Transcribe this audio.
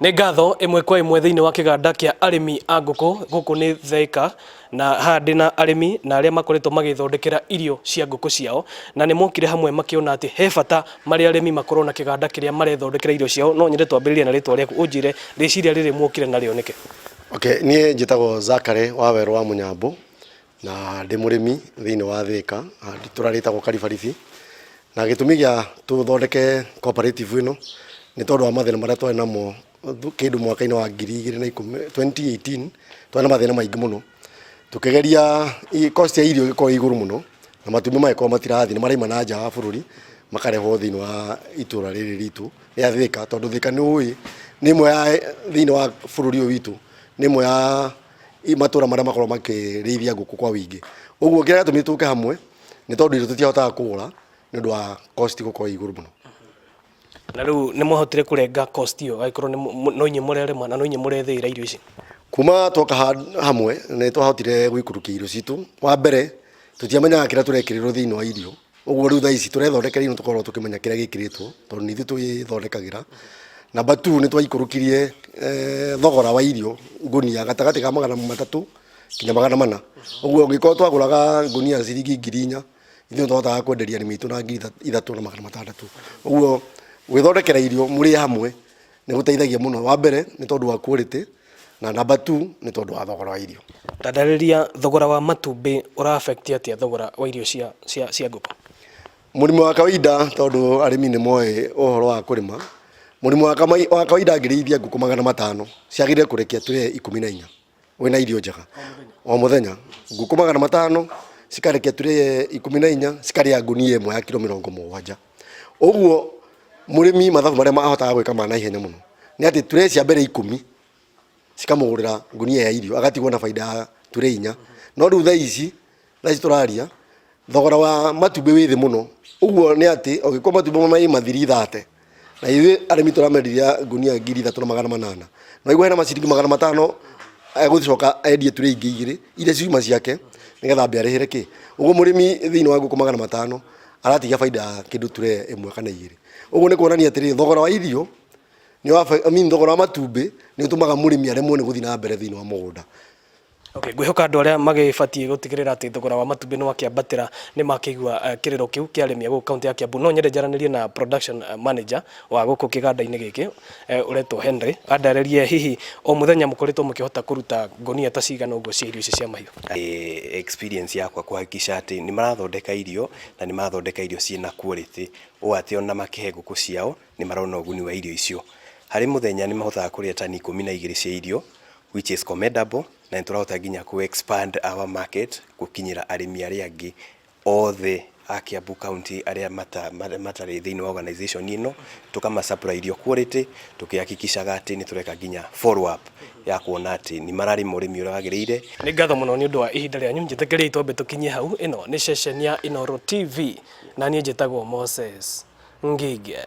Nĩ ngatho ĩmwe kwa ĩmwe thĩinĩ wa kĩganda kĩa arĩmi a ngũkũ gũkũ nĩ Thika na haha ndĩna arĩmi na arĩa makoretwo magĩthondekera irio cia ngũkũ ciao na nĩ mokire hamwe makĩona atĩ he bata marĩ arĩmi makorwo na kĩganda kĩrĩa marethondekera irio ciao. No nyende twambĩrĩrie na rĩtwa rĩaku ũnjĩre rĩciria rĩrĩ muokire narĩo nĩkĩ? Okay, niĩ njĩtagwo Zachary Wawerũ wa Mũnyambũ na ndĩ mũrĩmi thĩinĩ wa Thĩka, itũra rĩtagwo Karibaribi. Na gĩtũmi gĩa tũthondeke cooperative ĩno nĩ tondũ wa mathĩna marĩa twarĩ namo kĩndũ mwaka-inĩ wa 2010, 2018, twarĩ na mathĩna maingĩ mũno. Tũkĩgeria cost ya irio ĩgĩkorwo ĩ igũrũ mũno na matumbĩ magĩkorwo matirathiĩ, nĩ marauma na nja wa bũrũri makarehwo thĩinĩ wa itũra rĩrĩ ritũ rĩa Thĩka, tondũ Thĩka nĩ ũĩ nĩ ĩmwe ya thĩinĩ wa bũrũri ũyũ witũ, nĩ ĩmwe ya matũra marĩa makoragwo makĩrĩithia ngũkũ kwa ũingĩ. Ũguo kĩrĩa gĩatũmire tũke hamwe nĩ tondũ irio tũtiahotaga kũgũra nĩ ũndũ wa cost gũkorwo ĩ igũrũ mũno. Na rĩu nĩ mwahotire kũrenga cost ĩyo angĩkorwo no inyuĩ mũrerĩma na no inyuĩ mũrethĩĩra irio ici? Kuma twoka hamwe nĩ twahotire gũikũrũkia irio citũ. Wa mbere tũtiamenyaga kĩrĩa tũrekĩrĩrwo thĩinĩ wa irio, ũguo rĩu thaa ici tũrethondekera irio tũkoragwo tũkĩmenya kĩrĩa gĩkĩrĩtwo tondũ nĩ ithuĩ twĩthondekagĩra. Number two nĩ twaikũrũkirie thogora wa irio ngũnia gatagatĩ ka 300 nginya 400. Ũguo ũngĩkorwo twagũraga ngũnia ciringi 4,000 ithuĩ nĩ twahotaga kwenderia arĩmi aitũ na 3600. Ũguo gwĩthondekera irio mũrĩ hamwe nĩ gũteithagia mũno. Wa mbere nĩ tondũ wa quality na number two nĩ tondũ wa thogora wa irio. Tandarĩria thogora wa matumbĩ ũra affect atĩa thogora wa irio cia, cia, cia ngũkũ? Mũrĩmi wa kawaida tondũ arĩmi nĩ moĩ ũhoro wa kũrĩma, mũrĩmi wa kawaida angĩrĩithia ngũkũ 500 ciagĩrĩire kũrekia tray 14 wĩna irio njega o mũthenya. Ngũkũ 500 cikarekia tray 14 cikarĩa ngũnia ĩmwe ya kiro 70. Ũguo mũrĩmi mathabu marĩa ahotaga gwĩka ma naihenya mũno nĩ atĩ tray cia mbere 10 cikamũgũrĩra ngũnia ya irio agatigwo na baida ya tray 4. No rĩu thaa ici, thaa ici tũraria thogora wa matumbĩ wĩ thĩ mũno. Ũguo nĩ atĩ ũngĩkorwo matumbĩ maima 330 na ithuĩ arĩmi tũramenderia ngũnia 3800. No ũigue hena maciringi 500 egũcoka endie tray ingĩ igĩrĩ iria ciuma ciake nĩgetha ambe arĩhĩre kĩ. Ũguo mũrĩmi thĩinĩ wa ngũkũ 500 aratigia baida ya kĩndũ tray ĩmwe kana igĩrĩ. Ũguo nĩ kuonania atĩrĩrĩ, thogora wa irio nĩ wa I mean thogora wa matumbĩ nĩ ũtũmaga mũrĩmi aremwo nĩ gũthiĩ na mbere thĩinĩ wa mũgũnda. Okay, ngwĩhoka andũ arĩa magĩbatiĩ gũtigĩrĩra atĩ thogora wa matumbĩ nĩ wakĩambatĩra nĩ makĩigua kĩrĩro kĩu kĩa arĩmi a gũkũ kaũntĩ ya Kiambu. No nyende njaranĩrie na production manager wa gũkũ kĩganda-inĩ gĩkĩ ũretwo Henry, andarĩrie hihi o mũthenya mũkoretwo mũkĩhota kũruta ngũnia ta cigana ũguo cia irio ici cia mahiũ. Experience yakwa kũhakikisha atĩ nĩ marathondeka irio na nĩ marathondeka irio ciĩna quality ũũ atĩ ona makĩhe ngũkũ ciao nĩ marona ũguni wa irio icio. Harĩ mũthenya nĩ mahotaga kũrĩa tani 12 cia irio which is commendable na nĩ tũrahota nginya kũ expand our market gũkinyĩra arĩmi arĩa angĩ othe a Kiambu County arĩa matarĩ thĩinĩ wa organization ĩno, tũkama supply irio quality, tũkĩhakikishaga atĩ nĩ tũreka nginya follow up ya kuona atĩ nĩ mararĩma ũrĩmi ũrĩa wagĩrĩire. Nĩ ngatho mũno nĩ ũndũ wa ihinda rĩanyu, njĩtĩkĩriei twambe tũkinyie hau. Ĩno nĩ ceceni ya Inooro TV na niĩ njĩtagwo Moses Ngige.